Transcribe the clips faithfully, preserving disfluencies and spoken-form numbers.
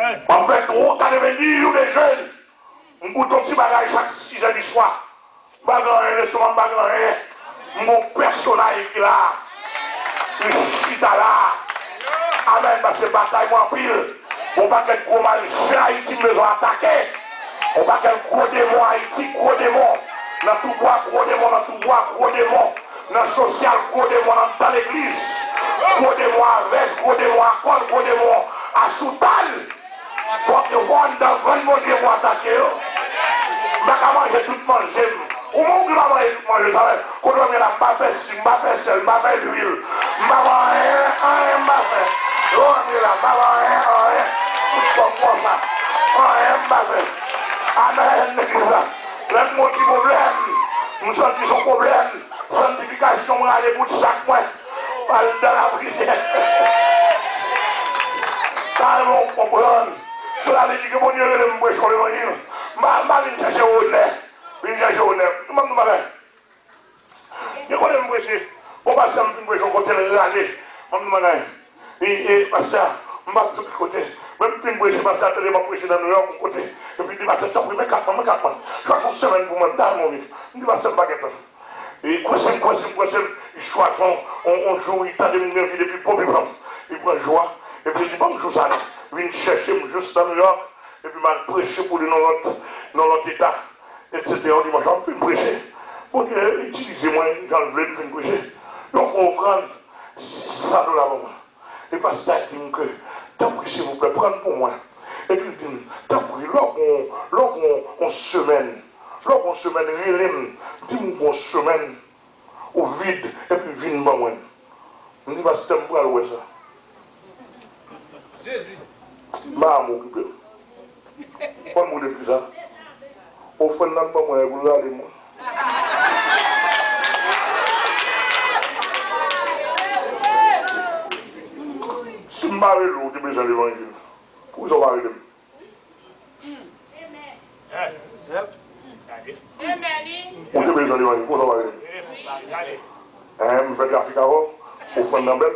M ap fè twa katrevenndis jou de jèn. M goute yon ti bagay chak sizè di swa. M pa gen anyen, lestomak m pa gen anyen. M gon pèsonay ki la. M chita la. Amèn, paske batay mwen anpil. Yon pakèt gwo malfè Ayiti m bezwen atake. Yon pakèt gwo demon Ayiti, gwo demon. Nan Toubwa, gwo demon nan Toubwa, gwo demon. Nan sosyal, gwo demon anndan legliz. Gwo demon a vès, gwo demon a kòl, gwo demon a soutàn. Fòk yo fè anndan vann Bondye pou atake yo. M pa ka manje tout manje m. Ou menm ki pa manje tout manje sa, men kote w ye la, m pa fè si, m pa fè sèl, m pa fè lwil. M pa fè anyen, anyen m pa fè. Yo, m ye la, m pa fè anyen, anyen. Tout kòm konsa. Anyen m pa fè. Amèn, legliz la. Lè m gon ti pwoblèm, m santi se yon pwoblèm. Santifikasyon, mwen ale bout chak mwen. Al nan lapriyè. Sa yo konprann. Sela vle di ke Bondye rele m preche levanjil. M pa, m pa vin chèche onè. Vin chèche onè. Ban m di bagay. Gen kote m preche. Bon, pastè, m fin preche yon kote l rale. Ban m di bagay. E, e, pastè, m pa di ki kote. Mwen m fin preche, pastè a tande m ap preche nan Nouyòk yon kote. Epi li di, pastè, tanpri, men kat mwen, men kat mwen. Chwazi yon semèn pou mwen, m ta renmen w vin. M di, pastè, m pa gen tan. E kwese m, kwese m, kwese m, li chwazi yon, yon, yon jou, li tande m gen vi depi bon pipan. Li pran jou a, epi li di, ban m jou sa non. Vin chèche m jis nan Nouyòk, epi m al preche pou li nan lòt, nan lòt eta, etsetera. Yon dimanch, m fin preche. Bondye itilize mwen jan l vle, m fin preche. Yon fwa ofrann, sis san dola ban mwen. E pastè a di m ke, tanpri, silvouplè, pran l pou mwen. Epi l di m, tanpri, lè w gon, lè w gon yon semèn, lè w gon yon semèn, rele m, di m ou gon semèn, ou vid, epi vin ban mwen. M di, pastè, m pral wè sa. Jezi. M pa janm okipe l. Konn moun epi sa. Ofrann nan ban mwen pou l rale mwen. Si m pa rele w, ou te bezwen levanjil. Poukisa w pa rele m? Ou te bezwen levanjil, poukisa w pa rele m? Hein, m fè trafik avè w? Ofrann nan bèl?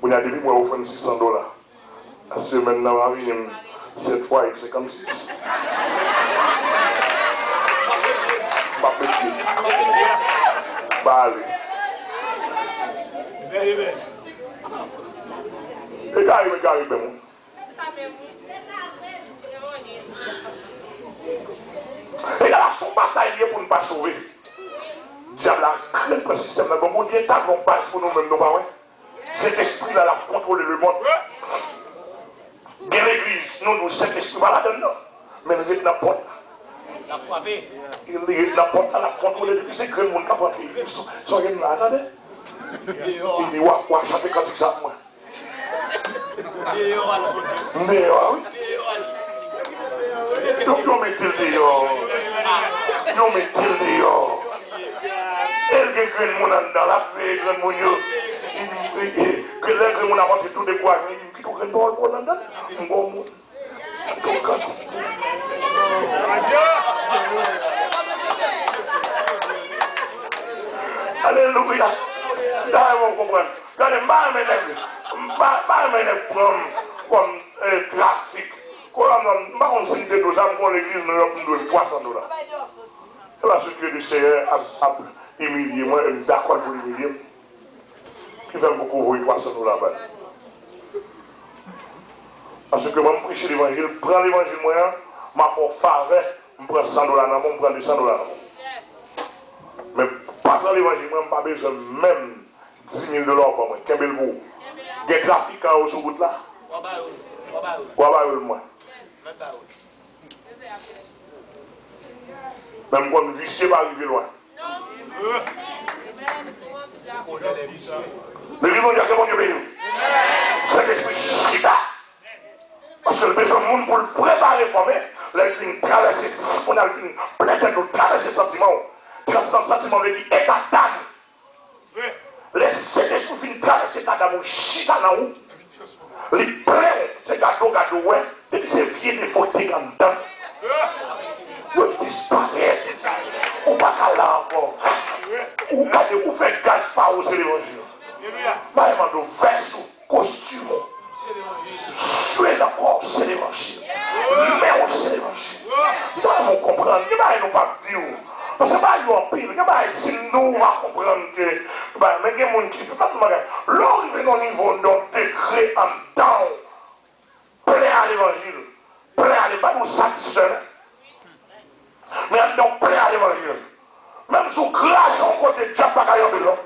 Kounye a depi m wè ofrann sis san dola. Semèn nan va vini m sèt fwa ek senkannsis. M ap met pye. M ale. E gari, men gari, men moun. E la, se yon batay li ye pou n pa sove. Dyab la krenn pran sistèm nan. Bon, Bondye etabli yon baz pou nou menm, nou pa wè. Sentespri la, l ap kontwole lemonn. Gen legliz, nou, nou, Sentespri pa ladann, non. Men l ret nan pòt la. L ap frape. Li ret nan pòt la, l ap kontwole. Depi se grenn moun k ap rantre legliz, sa w gen la, tande? Li di, w a, w a chante kantik sa pou mwen. M deyò a, wi. Yo, yo mete l deyò. Yo mete l deyò. E l gen grenn moun anndan, l ap veye grenn moun yo. Li di, e, e, ke lè grenn moun ap antre tou dekouraje, li di, m kite yon grenn pawòl pou w anndan. M gon moun. Alelouya. M ta renmen w konprann. Gade, m pa renmen nèg, m pa, pa renmen nèg pran m kòm, eh, trafik. Kòm m pa konn si m te do sa, m gon legliz Nouyòk, m dwe l twa san dola. Se paske le Seyè ap, ap imilye mwen, e m dakò l pou l imilye m. Ki fè m poko voye twa san dola ba l. Paske mwen, m preche levanjil, pran levanjil mwen an, m a fè w favè, m pran san dola nan men w, m pran de san dola nan men w. Men, pa pran levanjil mwen, m pa bezwen menm dis mil dola w ban mwen. Kenbe l pou ou. Gen trafikan yo sou wout la. W a ba yo l. W a ba yo l. W a ba yo l mwen. Men m konn visye pa rive lwen. Legliz Bondye, ke Bondye beni w. Sentespri chita. Paske l bezwen moun pou l prepare, fòme. Lè l fin travèse, kounye a l fin plen tèt ou, travèse santiman w. Transcend santiman vle di eta dam. Lè Sentespri fin travèse eta dam ou, chita nan ou, li plen w, se gade w gade w wè, depi se vye defo ki te gen anndan, yo disparèt. Ou pa ka la ankò. Ou gade, ou fè gaz pa ou, se levanjil. M pa mande w vès ou, kostim ou. pa konprann ke, ba, men gen moun ki fè pa tout bagay. Lè w rive nan yon nivo, nan yon degre anndan w, plè a levanjil, plè a levanjil, pa nou satisfè, men anndan w plè a levanjil. Menm si w kraze yon kote, dyab pa ka janbe l, non.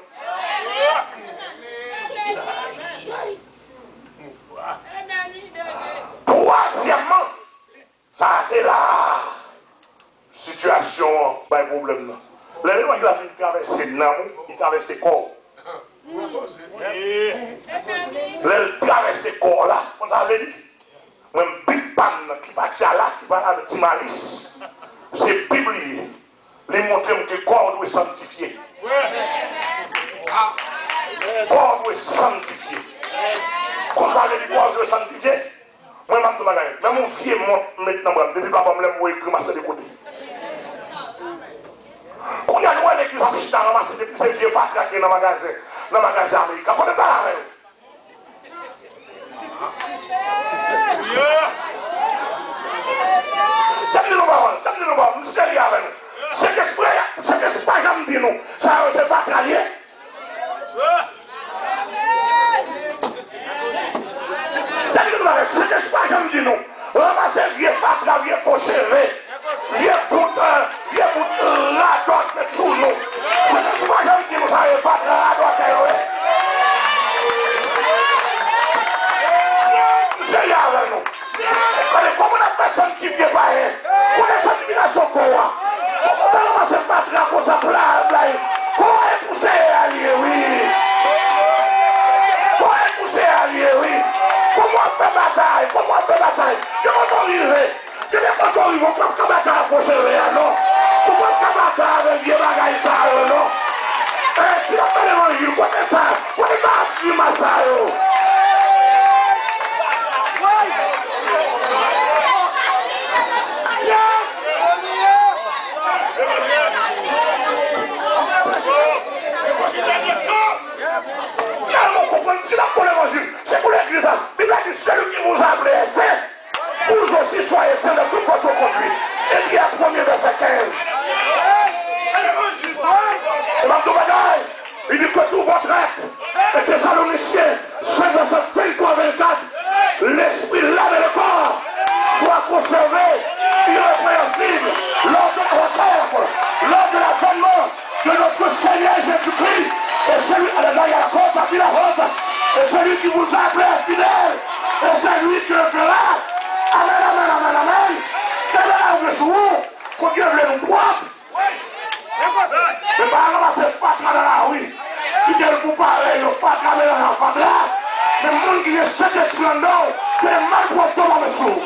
Twazyèmman, sa se la sitiyasyon an bay pwoblèm nan. Lè levanjil la fin travèse nanm ou, li travèse kò w. Lè l travèse kò w la, konn sa vle di? Mwen, m big pan nan ki pa tchala, ki pa avèk ti malis. Se Bib li ye. Li montre m ke kò w dwe sanntifye. Kò w dwe sanntifye. Konn sa vle di kò w dwe sanntifye? Mwen, m ap di w bagay. Menm yon vye mont m met nan bra m, depi papa m lè m voye grimas de kote. Kounye a, nou wè legliz ap chita ranmase depi se vye fatra ki gen nan magazen, nan magazen Amerika. Kote m pale avè yo? Tann di nou pawòl, tann di nou pawòl, m serye avè nou. Sentespri, Sentespri pa janm di nou, sa yo se fatra l ye. Tann di nou pawòl, Sentespri pa janm di nou, ranmase vye fatra, vye fo cheve. Vye bout, vye bout radòt met sou nou. Se nan sou pa janm di nou sa yo fatra radòt yo ye. Serye avè nou. Gade kòman n ap fè sanntifye payen. Kote sanntifikasyon kò a? Kòman w fè ranmase fatra konsa blay blay? Kò a e pou Seyè a li ye, wi. Kò a e pou Seyè a li ye, wi. Kòman w ap fè batay? Kòman w ap fè batay? Gen kote w rive. Gen de kote w rive, ou p ap ka batay ak fo cheve a, non. Ou p ap ka batay avèk vye bagay sa yo, non. Eh, si w ap pale levanjil, kote sa? Kote sa grimas sa yo? Yes! Tèlman konprann, si n ap pale levanjil, se pou legliz la. Bib la di, celui qui vous a appelé est saint. Vous aussi soyez saints dans toute votre conduite. Epiyè premye vèsè kenz. E m ap di w bagay, li di que tout votre être, e Thessaloniciens cinq, verset vingt-trois, vingt-quatre, l'esprit, l'âme et le corps soient conservés irrépréhensibles lors de la requête, lors de l'avènement de notre Seigneur Jésus-Christ, et celui, alelouya, la kota bila hota, et celui qui vous a appelé est fidèle, et celui qui le fera. Amen, amen, amen, amen. Ke Bondye vle nou pwòp. Men pa ranmase fatra nan lari. Kite l pou parèy yo, fatra melanj ak fatra. Men moun ki gen Sentespri anndan w, ke malpwòpte w pa met sou ou.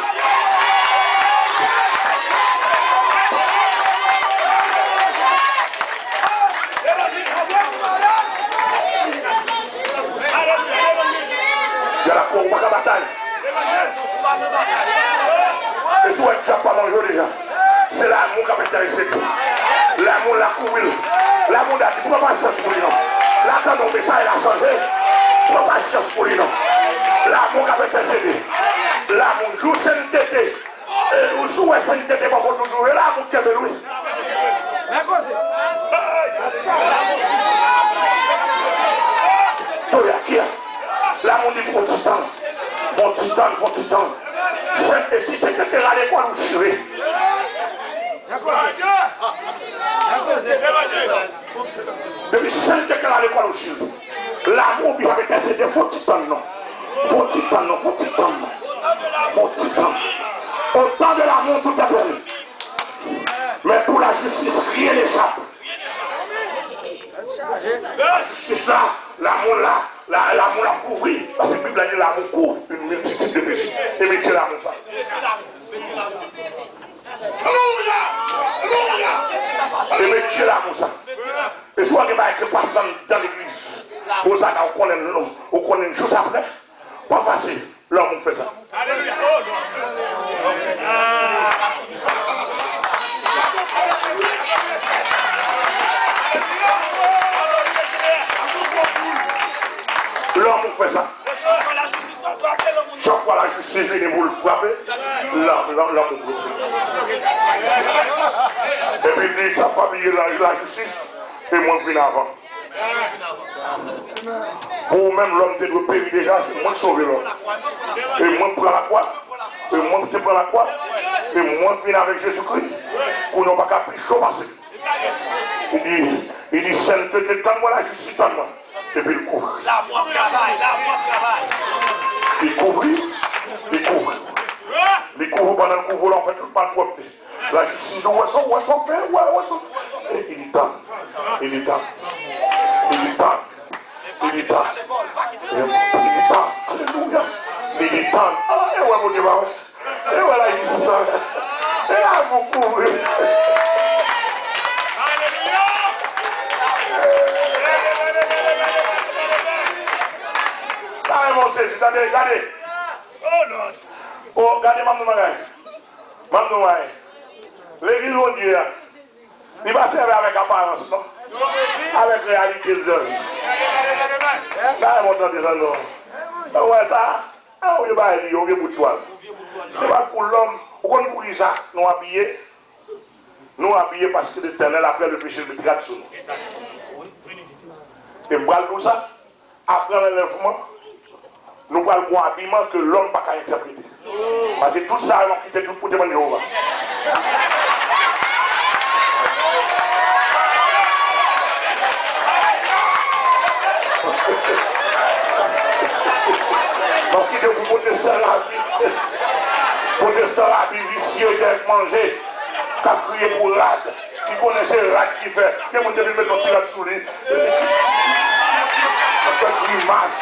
Gad ankò, ou pa ka batay. E si w wè dyab pa manje w deja. Se lanmou k ap enterese l. Lanmou la kouvri l. Lanmou la di, pran pasyans pou li non. La tann yon mesaj la chanje. Pran pasyans pou li non. Lanmou k ap entèsede. Lanmou, jou sentete. E, ou si w wè sentete poko toujou, e lanmou kenbe l wi. Toya, kia? Lanmou di fon ti tan. Fon ti tan, fon ti tan. Sent, e si sentete rale kò l ou chire. Depi sentete rale kò l ou chire. Lanmou oblije ap entèsede, fon ti tan non. Fon ti tan non, fon ti tan non. Fon ti tan. Au temps de l'amour, tout est permis. Mais pour la justice, rien n'échappe. Lajistis la, lanmou la, la, lanmou la kouvri. Paske Bib la di lanmou kouvri une multitude de péchés. E metye lanmou sa. E metye lanmou sa. E si w gen bagay ki pase anndan legliz, Rozana, ou konnen, ou konnen jis apre. Pa fasil, lanmou fè sa. Lanmou fè sa. Chak fwa lajistis vini pou l frape, lanmou bloke. Epi li di, sa pa bliye lajistis. E mwen k vin avan. Pou ou menm, lòm te dwe peri deja, se mwen k sove lòm. E mwen k pran lakwa. E mwen k te pran lakwa. E mwen k vin avèk Jezikri. Kounye a w pa ka pi cho pase li. Li di, li di, sentete tann mwen, lajistis tann mwen. Epi l kouvri. Lamou ap travay, lamou ap travay. Li kouvri, li kouvri. Li kouvri pandan l kouvri w la, w fè tout malpwòpte. Lajistis di w, wè sa, wè sa w fè, wè, wè sa w fè. E li tann, e li tann, e li tann, e li tann. E li tann, alelouya. E li tann. Ah, e wè Bondye pa wè. E wè lajistis la. E la pou kouvri. Alelouya. Sa e bon sezi, tande, gade. Oh, Lord. Oh, gade, m ap di w bagay. M ap di w bagay. Legliz Bondye a, li pa sèvi avèk aparans, non. Avèk reyalite l sèvi. Gade, m ap tande sa, non. Ou wè sa? A, ou vye bagay li, ou vye bout twal. Se pa pou lòm. Ou konn poukisa nou abiye? Nou abiye paske Letènèl, apre le péché, l met rad sou nou. E m pral di w sa, apre anlèvman, nou pral gon abiman ke lòm pa ka entèprete. Paske tout sa yo, m ap kite tout pou demann Jewova. M ap kite pou pwotestan rabi. Pwotestan rabi visye, dèk manje, k ap kriye pou rad, ki konnen se rad ki fè. Gen moun depi l met yon ti rad sou li, ap fè grimas,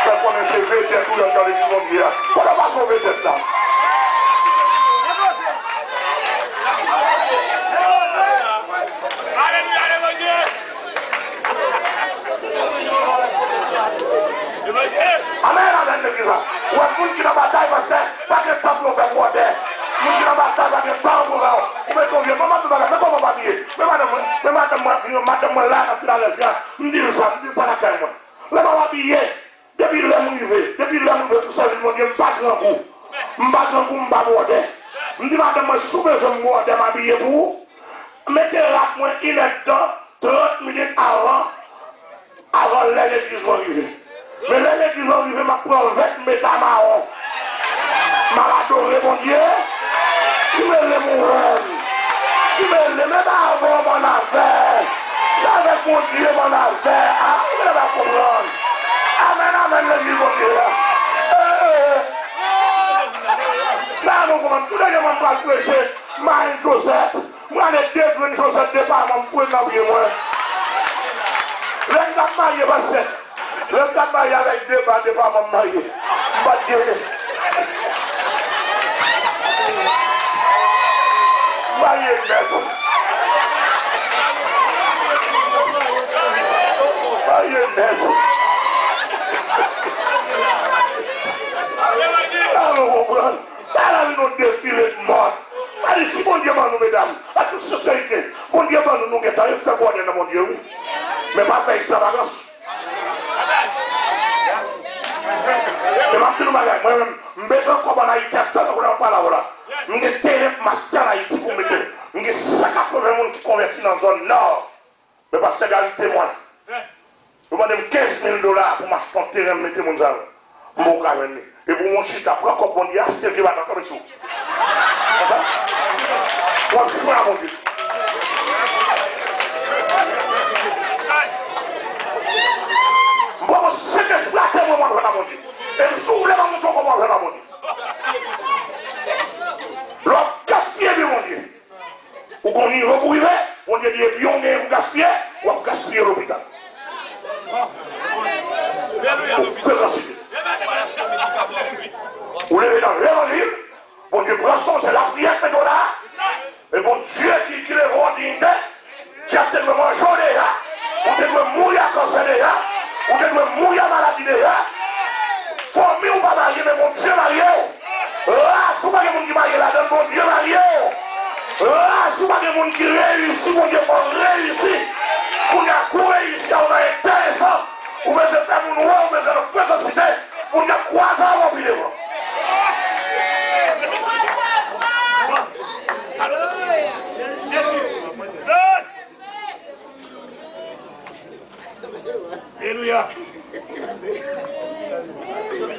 fè konnen se vedèt ou ye nan legliz Bondye a. Kote w pase w vedèt la? Alelouya, alelouya. Amèn, amèn, legliz la. Ou wè, moun ki nan batay, pastè, pa gen tan pou yo fè bwòdè. Moun ki nan batay, pa gen tan pou yo. Ou mete yon vye, manman, tout bagay, men kòman m abiye? Men madanm mwen, men madanm mwen, madanm mwen la, nan Filadèlfya. M di l sa, m di l sa lakay mwen. Lè m ap abiye, depi lè m rive, depi lè m rive pou sèvis Bondye, m pa grangou. M pa grangou, m pa bwòdè. M di madanm mwen, si w bezwen m bwòdè, m abiye pou ou. Mete rad mwen inèdtan, trant minit avan, avan lè legliz mwen rive. Men lè legliz mwen rive, m ap pran vèt, m mete a mawon. M al adore Bondye. Si w rele m, ou wè m. Si w rele m, e pa avè w m annafè. Se avèk Bondye m annafè. A, ou genlè pa konprann. Amèn, amèn, legliz Bondye a. E, e, e. La, nou konprann. Tou dènyèman, m pral preche. Marenn Joseph. M rale de grenn chosèt depaman, m foure nan pye mwen. Lè m t ap marye, pastè, lè m t ap marye avèk de pa depaman m marye. M pa t genyen. M marye nèt. M marye nèt. Sa nou konprann? Sa la vin yon defile de mòd. Sa di, si Bondye ban nou, medam, an tout senserite, Bondye ban nou, nou gentan fè bwòdè nan Bondye, wi. Men pa fè ekstravanans. Men m ap di nou bagay, mwen menm, m bezwen kòb ann Ayiti, aktyèlman, kounye a m pale avè w la. M gen teren pou m achte ann Ayiti pou m mete. M gen san katreven moun ki konvèti nan zòn Nò. Men pastè Gary temwen. Yo mande m kenz mil dola pou m achte yon teren, m mete moun sa yo. M poko ka jwenn li. Epi w chita, pran kòb Bondye, achte vye baton, kanpe sou. Konsa? W ap jwe a Bondye. M poko Sentespri a temwen, w ap jwenn a Bondye. E m si w vle, m ap montre w kòman w ap jwenn a Bondye. Lè w ap gaspiye byen Bondye. Ou gon nivo pou rive, Bondye di epi yon gen pou gaspiye, w ap gaspiye lopital. Ou frekansite. Ou leve nan levanjil, Bondye pran sonje lapriyè k mete w la, e Bondye ki, ki leve w an diyite, dyab te dwe manje w deja, ou te dwe mouri a kansè deja, ou te dwe mouri a maladi deja. Fanmi w pa marye, men Bondye marye w. Ras ou pa gen moun ki marye ladan l, Bondye marye w. Ras ou pa gen moun ki reyisi, Bondye fè w reyisi. Kounye a, kou reyisi a w nan enteresan. Ou bezwen fè moun wè w, ou bezwen nan frekansite. Bondye ap kwaze avè w pi devan. Jezi.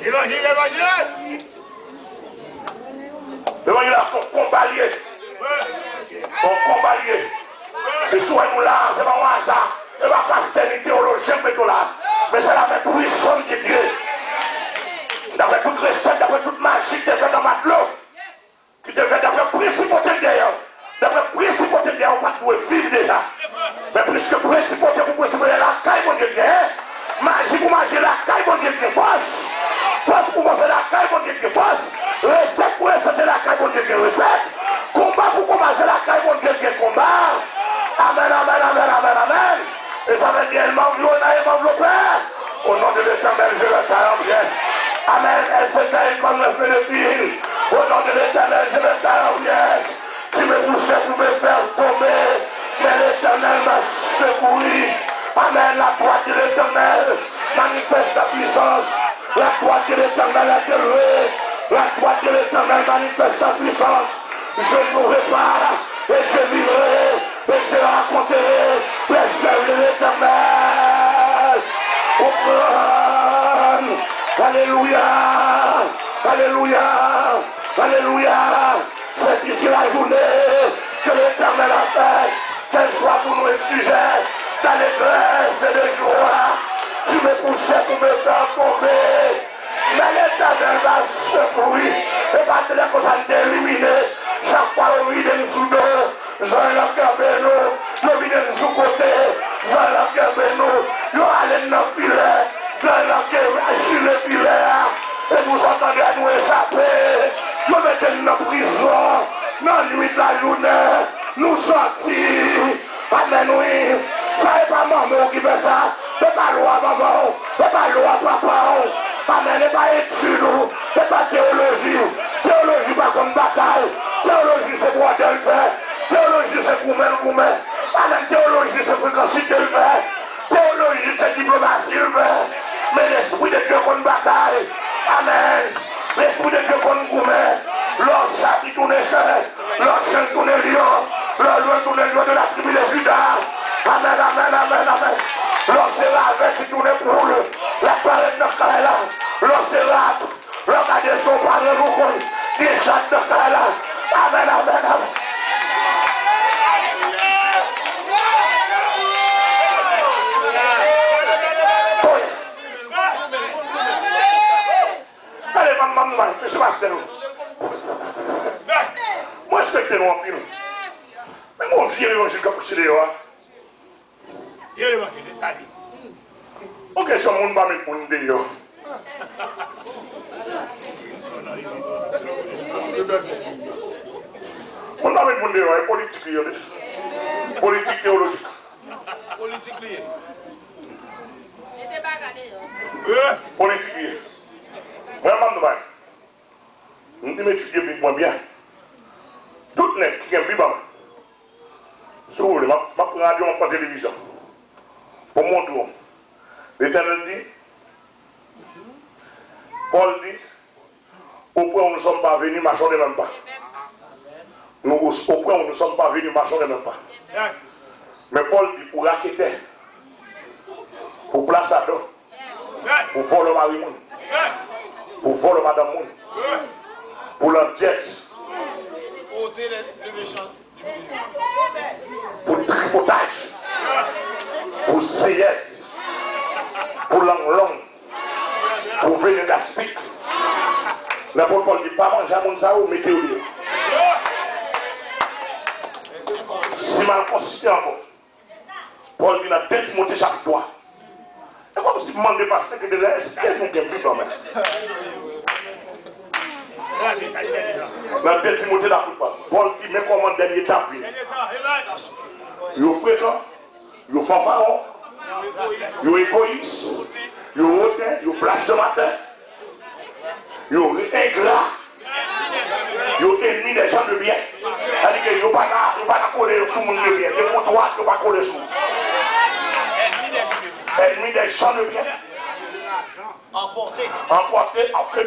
Levanjil, levanjil! Levanjil la se yon konba li ye. Se yon konba li ye. E si w wè nou la, se pa yon aza. E pa pastè ni teyolojyen k mete w la. Men se la men pwisant de Dye. Daprè tout resèt, daprè tout maji ki te fèt anba dlo, ki te fèt daprè prensip w te dèyè w. Daprè prensip w te dèyè w, ou pa t dwe viv deja. Men pliske prensip w te pou prensip w lakay Bondye gen, maji pou maji lakay Bondye gen fòs. Fòs pou fòs lakay Bondye gen fòs. Resèt pou resèt lakay Bondye gen resèt. Konba pou konba se lakay Bondye gen konba. Amèn, amèn, amèn, amèn, amèn. E sa vle di, èl manvlona e manvlopè. Au nom de l'Éternel, je vais faire en pièces. Amen. Elle se taille comme le feu de pile. Au nom de l'Éternel, je vais faire en pièces. Tu me poussais pour me faire tomber, mais l'Éternel m'a secouru. Amen. La droite de l'Éternel manifeste sa puissance. La droite de l'Éternel est élevée. La droite de l'Éternel manifeste sa puissance. Je mourrai pas et je vivrai et je raconterai les œuvres de l'Éternel. Au trône. Alléluia. Alléluia. Alléluia. C'est ici la journée que l'Éternel a faite, qu'elle soit pour nous un sujet d'allégresse et de joie. Tu me poussais pour me faire tomber, men Letènèl va sekouri. E pa t lè konsa n te elimine. Chak fwa yo vide n sou do, jan yo kenbe nou, yo vide n sou kote, jan yo kenbe nou, yo ale n nan filè, jan yo kenbe jile filè a. E nou sot anndan, nou echape. Yo mete n nan prizon. Nan nwit lajounen, nou sòti. Amèn, wi. Sa e pa manman w ki fè sa. E pa lwa manman w. E pa lwa papa w. Amèn. E pa etid ou. E pa teyoloji. Teyoloji pa konn batay. Teyoloji se bwòdè l fè. Teyoloji se goumen l goumen. Amèn. Teyoloji se frekansite l fè. Teyoloji se diplomasi l fè. Men Lespri de Dye konn batay. Amèn. Lespri de Dye konn goumen. Lè w chat, li tounen chen. Lè w chen, li tounen lyon. Lè w lyon, li tounen lyon de la tribi de Jida. Amèn, amèn, amèn, amèn. Lè w se ravèt, li tounen poul. L ap parèt nan kay la. Lè w se rat, lè w gade son paran, nou konn gen chat nan kay la. Amèn, amèn, amèn. Gade, manm, manm, manm, mesye pastè nou. Mwen respekte nou anpil. Men gon vye levanjil k ap preche deyò a. Vye levanjil, e sa li. Yon kesyon, moun pa met moun deyò. Moun pa met moun deyò, e politik li ye, wi. Politik teyolojik. Politik li ye. Politik li ye. Mwen, m ap di w bagay. M di m etidye Bib mwen byen. Tout nèg ki gen Bib an men, si w vle, m ap, m ap pran radyo, m ap pran televizyon pou m montre w. Letènèl di, Pòl di, au point où nous sommes parvenus, marchons des mêmes pas. Nous, au point où nous sommes parvenus, marchons des mêmes pas. Men Pòl di, pou raketè, pou plasadò, pou vòlò mari moun, pou vòlò madanm moun, pou landjèz, pou tripotaj, pou zeyèz, pou lang long, pou venen daspik. Lenpòt Pòl di, pa manje a moun sa yo, mete yo deyò. Si m al konsiste ankò, Pòl di nan de Timote chapit twa. E kòmsi m mande pastè ki te la, èske nou gen Bib an men? Nan de Timote lapot Pòl, Pòl di men kòman dènye tan ap vini. Yo frekan, yo fanfaron, yo egoyis, yo oten, yo blasfematè. Yo engra. Yo enmi dè jan de byen. Sètadi ke yo pa ka, yo pa ka kole sou moun de byen. De moun dwat, yo pa kole sou. Enmi dè jan de byen. Anpòte, anpòte, anpòte.